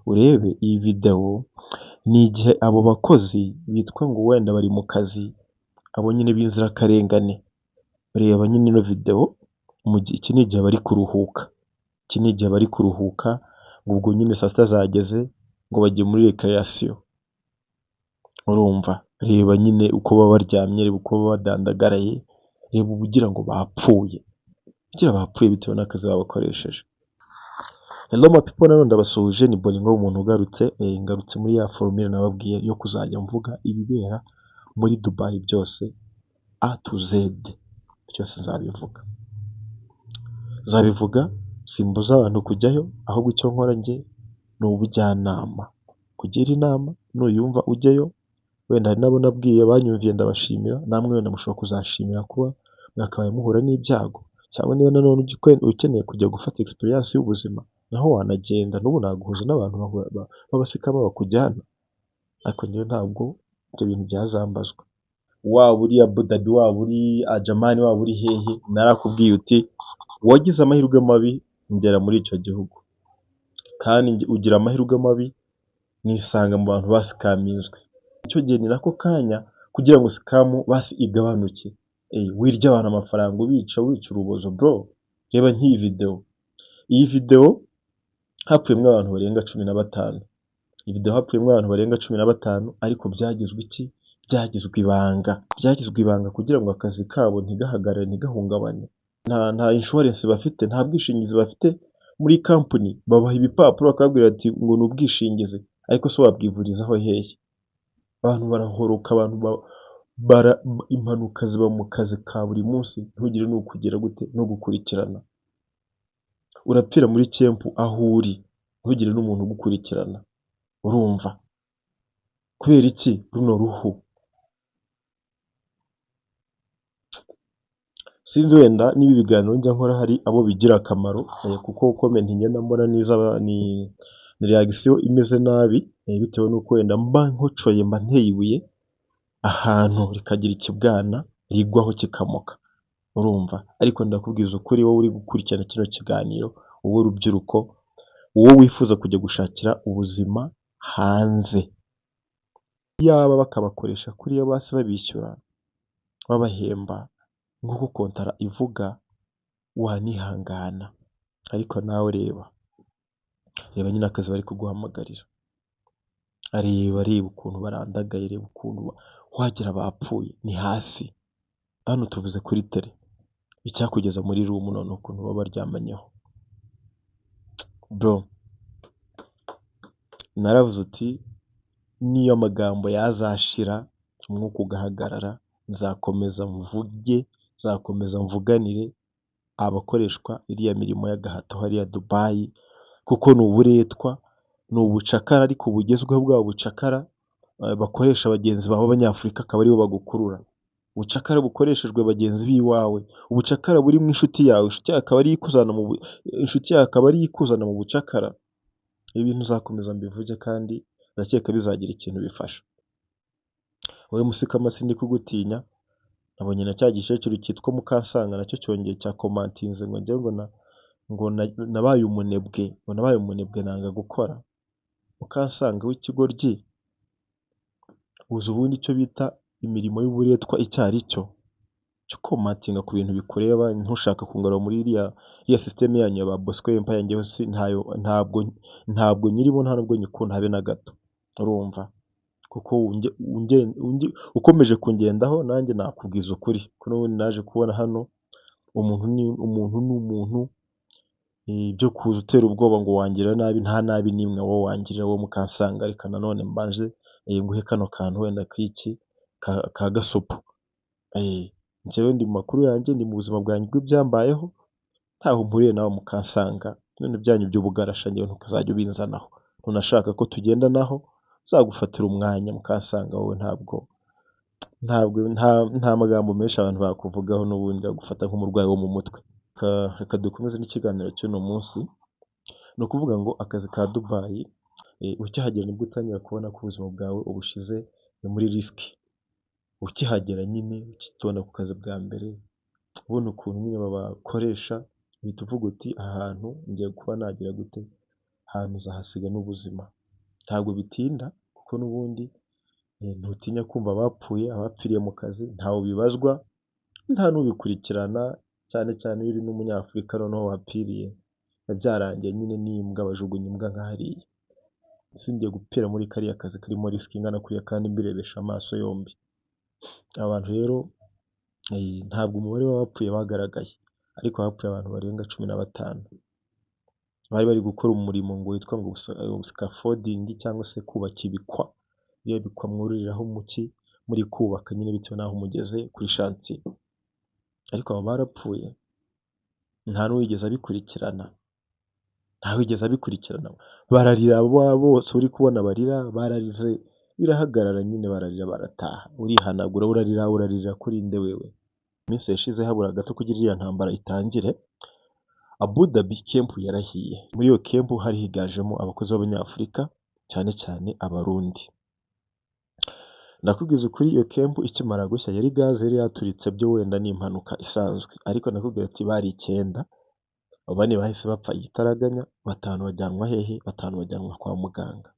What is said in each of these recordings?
Urebe iyi videwo, ni igihe abo bakozi bitwa ngo wenda bari mu kazi, abo nyine b'inzirakarengane. Reba nyine ino videwo, iki ni igihe bari kuruhuka, iki ni igihe bari kuruhuka, ngo ubwo nyine saa sita zageze ngo bagiye muri récréation. Urumva, reba nyine uko baba baryamye, reba uko baba badandagaraye, reba uba ugira ngo bapfuye, ugira bapfuye bitewe n'akazi babakoresheje. Hello my people, nanone ndabasuhuje, ni Bolingo umuntu ugarutse, ngarutse muri ya formule nababwiye yo kuzajya mvuga ibibera muri Dubai byose A to Z, byose nzabivuga. Nzabivuga, simbuza abantu kujyayo, ahubwo icyo nkora njye ni ubujyanama, kugira inama, nuyumva ujyeyo, wenda hari n'abo nabwiye banyumviye ndabashimira, namwe wenda mushobora kuzanshimira kuba mwakabaye muhura n'ibyago, cyangwa niba nanone ukeneye kujya gufata experience y'ubuzima, naho wanagenda, n'ubu naguhuza n'abantu b'aba scammer bakujyana, ariko njyewe ntabwo ibyo bintu byazambazwa. Waba uri Abu Dhabi, waba uri Ajman, waba uri hehe, narakubwiye uti wagize amahirwe mabi ngera muri icyo gihugu, kandi ugira amahirwe mabi nisanga mu bantu basikaminzwe. Icyo gihe ni nako kanya kugira ngo scam basi igabanuke, wirya abantu amafaranga, ubica, wica urubozo bro. Reba nk'iyi videwo, iyi videwo hapfuyemo abantu barenga 15, iyi videwo hapfuyemo abantu barenga 15, ariko byagizwe iki? Byagizwe ibanga, byagizwe ibanga kugira ngo akazi kabo ntigahagarare, ntigahungabane. Nta insurance bafite, nta bwishingizi bafite muri company, babaha ibipapuro bakababwira ati ngo ni ubwishingizi, ariko se wabwivurizaho hehe? Abantu barahoroka, abantu impanuka ziba mu kazi ka buri munsi, ntugire n'ukugira gute no gukurikirana. Urapfira muri camp aho uri, ntugire n'umuntu ugukurikirana, urumva? Kubera iki? Runo ruhu. Sinzi wenda niba ibiganiro njya nkora hari abo bigira akamaro, kuko comment ngenda mbona ni reaction imeze nabi, bitewe n'uko wenda mba nkocoye, mba nteye ibuye ahantu rikagira ikibwana rigwaho kikamoka, urumva? Ariko ndakubwiza ukuri, wowe uri gukurikirana kino kiganiro, wowe rubyiruko, wowe wifuza kujya gushakira ubuzima hanze, iyaba bakabakoresha kuriya basi babishyura, babahemba nk'uko kontara ivuga, wanihangana, ariko nawe reba, reba nyine akazi bari kuguhamagarira, reba, reba ukuntu barandagaye, reba ukuntu wagira bapfuye, ni hasi, hano tuvuze kuri terrain, icyakugeza muri room noneho ukuntu baba baryamanyeho, bro, naravuze uti niyo amagambo yazashira umwuka ugahagarara, nzakomeza mvuge, nzakomeza mvuganire abakoreshwa iriya mirimo y'agahato hariya Dubai, kuko ni uburetwa, ni ubucakara ariko bugezweho, bwa bucakara bakoresha bagenzi bawe b'Abanyafurika akaba aribo bagukurura, ubucakara bukoreshejwe bagenzi b'iwawe, ubucakara burimo inshuti yawe, inshuti yawe akaba ariyo ikuzana mu inshuti yawe akaba ariyo ikuzana mu bucakara. Ibi bintu nzakomeza mbivuge kandi ndakeka bizagira ikintu bifasha. Wowe mu scammer, sindi kugutinya, nabonye na cya gikecuru cyitwa Mukansanga nacyo cyongeye cyakomantinze ngo njyewe ngo nabaye umunebwe, ngo nabaye umunebwe nanga gukora. Mukansanga w'ikigoryi, uzi ubundi icyo bita imirimo y'uburetwa icyo ari cyo? Jya ukomantinga ku bintu bikureba, ntushaka kungarura muri iriya system yanyu ya ba Bosco Empire, njyewe si ntayo, ntabwo nyirimo, nta nubwo nyikunda habe na gato, urumva? Kuko ukomeje kungendaho nanjye nakubwiza ukuri, ko n'ubundi naje kubona hano umuntu ni umuntu ni umuntu, ibyo kuza utera ubwoba ngo wangirira nabi, nta nabi n'imwe wowe wangirira, wowe Mukansanga. Reka nanone mbanze nguhe kano kantu wenda k'iki ka gasopo. Njyewe ndi mu makuru yanjye, ndi mu buzima bwanjye bw'ibyambayeho, ntaho mpuriye nawe Mukansanga, ibintu byanyu by'ubugarasha njyewe ntukazajya ubinzanaho, nunashaka ko tugendanaho nzagufatira umwanya Mukansanga, wowe ntabwo nta magambo menshi abantu bakuvugaho, n'ubundi bagufata nk'umurwayi wo mu mutwe. Reka dukomeze n'ikiganiro cy'uno munsi, ni ukuvuga ngo akazi ka Dubai, ukihagera nibwo utangira kubona ko ubuzima bwawe ubushize muri risk. Ukihagera nyine, ukitonda ku kazi bwa mbere, ubona ukuntu nyine babakoresha, uhita uvuga uti aha hantu ngiye kuba nagira gute, ahantu nzahasiga n'ubuzima. Ntabwo bitinda kuko n'ubundi ntutinya kumva abapfuye, abapfiriye mu kazi ntawe bibazwa, nta n'ubikurikirana, cyane cyane iyo uri n'umunyafurika noneho wapfiriye, biba byarangiye nyine n'imbwa, bajugunya imbwa nka hariya. Singiye gupfira muri kariya kazi karimo risk ingana kuriya kandi mbirebesha amaso yombi. Abantu rero ntabwo umubare w'abapfuye bagaragaye, ariko hapfuye abantu barenga 15. Bari bari gukora umurimo ngo witwa ngo scaffolding cyangwa se kubaka ibikwa, biriya bikwa mwuririraho muki muri kubaka nyine bitewe n'aho mugeze kuri chantier. Ariko abo barapfuye, nta n'uwigeze abikurikirana, ntawigeze abikurikirana. Bararira abo bose uri kubona barira, bararize birahagarara nyine, bararira barataha. Urihanagura, urarira, urarira kuri nde wewe? Iminsi yashize habura gato kugira iriya ntambara itangire, Abu Dhabi camp yarahiye. Muri iyo camp hari higanjemo abakozi b'Abanyafurika, cyane cyane Abarundi. Ndakubwiza ukuri, iyo camp ikimara gushya yari gaze yari yaturitse, byo wenda ni impanuka isanzwe, ariko ndakubwira ati bari 9, bane bahise bapfa igitaraganya, 5 bajyanwa hehe? 5 bajyanwa kwa muganga.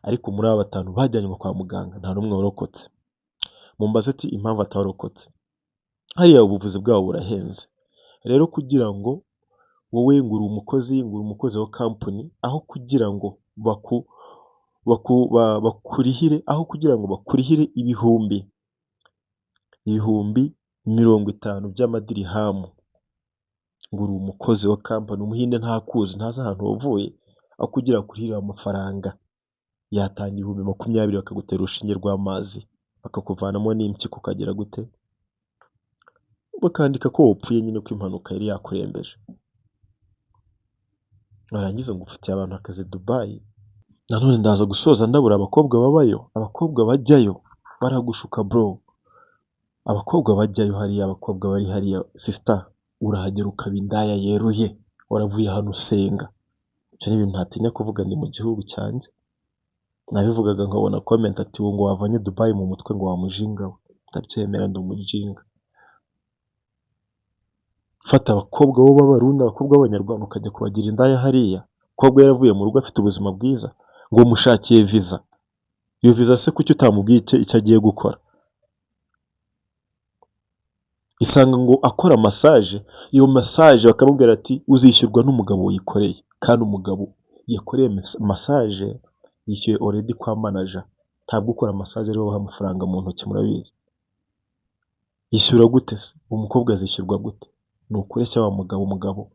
Ariko muri aba 5 bajyanywe kwa muganga nta n'umwe warokotse. Mumbaze ati impamvu atarokotse? Hariya ubuvuzi bwabo burahenze. Rero kugira ngo wowe ngo uri umukozi, ngo uri umukozi wa company, aho kugira ngo bakurihire, aho kugira ngo bakurihire 50,000 by'amadirihamu, ngo uri umukozi wa company, umuhinde ntakuzi, ntazi ahantu wavuye, aho kugira bakurihire ayo mafaranga, yatanga 20,000 bakagutera urushinge rw'amazi, bakakuvanamo n'impyiko, ukagira gute, bakandika ko wapfuye nyine, ko impanuka yari yakurembeje. Warangiza ngo ufitiye abantu akazi Dubai. Nanone ndaza gusoza ndabura abakobwa babayo, abakobwa bajyayo baragushuka bro. Abakobwa bajyayo hariya, abakobwa bari hariya, sister, urahagera ukaba indaya yeruye, waravuye hano usenga. Ibyo ni ibintu ntatinya kuvuga, ndi mu gihugu cyanjye. Nabivugaga nkabona comment ati ngo wavanye Dubai mu mutwe, ngo wa mujinga we. Ndabyemera, ndi umujinga. Fata abakobwa bo b'Abarundi, abakobwa b'Abanyarwanda, ukajya kubagira indaya hariya. Umukobwa yaravuye mu rugo afite ubuzima bwiza, ngo mushakiye visa. Iyo visa se kuki utamubwiye icyo agiye gukora? Isanga ngo akora massage, iyo massage bakamubwira ati uzishyurwa n'umugabo wikoreye, kandi umugabo yakoreye massage yishyuye already kwa manager. Ntabwo ukora massage ariwe baha amafaranga mu ntoki, murabizi. Yishyura gute se? Umukobwa azishyurwa gute? Ni ukureshya wa mugabo, umugabo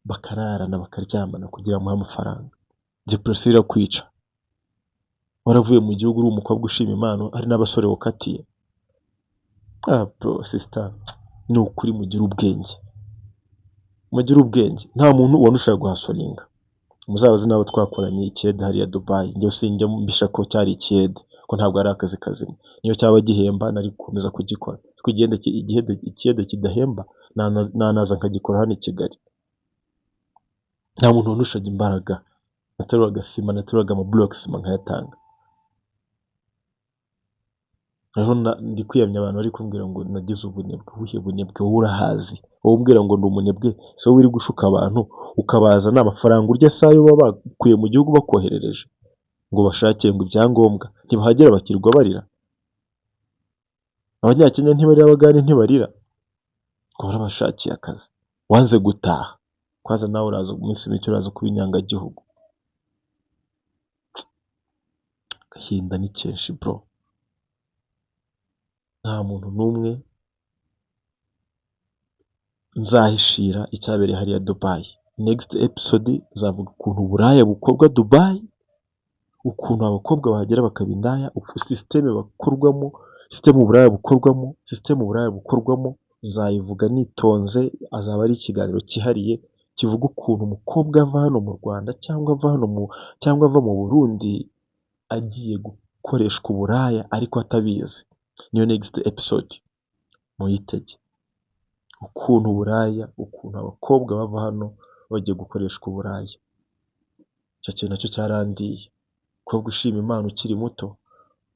bakararana, bakaryamana kugira amuhe amafaranga. Depression irakwica. Waravuye mu gihugu uri umukobwa ushima Imana, hari n'abasore wakatiye. Ah bro, sister, ni ukuri mugire ubwenge. Mugire ubwenge. Nta muntu ubona ushaka guhustlinga. Muzabaze n'abo twakoranye ikiyede hariya Dubai. Njyewe sinjya mbisha ko cyari ikiyede, ko ntabwo ari akazi kazima. Niyo cyaba gihemba nari gukomeza kugikora. Ariko ikiyede kidahemba nanaza nkagikora hano i Kigali. Nta muntu wandushaga imbaraga. Nateruraga sima, nateruraga amablock sima nkayatanga. Rero ndi kwiyamya abantu bari kumbwira ngo nagize ubunebwe. Ubuhe bunebwe? Wowe urahazi. Wowe umbwira ngo ndi umunebwe, si wowe uri gushuka abantu ukabazana amafaranga urya si ayo baba bakuye mu gihugu bakoherereje ngo bashakire ngo ibyangombwa, ntibahagera bakirirwa barira. Abanyakenya ntibarira, Abagande ntibarira, ngo warabashakiye akazi, wanze gutaha. Kwanza nawe uraza mu minsi mike uraza kuba inyangagihugu. Agahinda ni kenshi bro. Nta muntu n'umwe nzahishira icyabereye hariya Dubai. Next episode nzavuga ukuntu uburaya bukorwa Dubai, ukuntu abakobwa bahagera bakaba indaya, system bakorwamo, system uburaya bukorwamo, system uburaya bukorwamo, nzayivuga nitonze, azaba ari ikiganiro cyihariye kivuga ukuntu umukobwa ava hano mu Rwanda cyangwa ava hano mu cyangwa ava mu Burundi agiye gukoreshwa uburaya ariko atabizi. Niyo next episode, muyitege. Ukuntu uburaya, ukuntu abakobwa bava hano bagiye gukoreshwa uburaya. Icyo kintu nacyo cyarandiye. Umukobwa ushima Imana ukiri muto,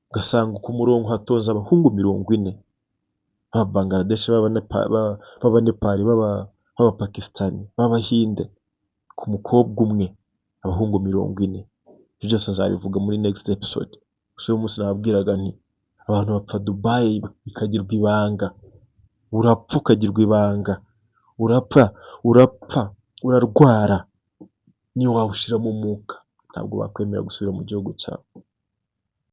ugasanga ku murongo hatonze abahungu 40 b'aba Bangladesh, b'Abanepali, b'Abapakistani, b'Abahinde, ku mukobwa umwe abahungu 40. Ibyo byose nzabivuga muri next episode. Gusa uyu munsi nababwiraga nti abantu bapfa Dubai bikagirwa ibanga, urapfa ukagirwa ibanga, urapfa, urapfa, urarwara, niyo waba ushiramo umwuka ntabwo bakwemera gusubira mu gihugu cyawe.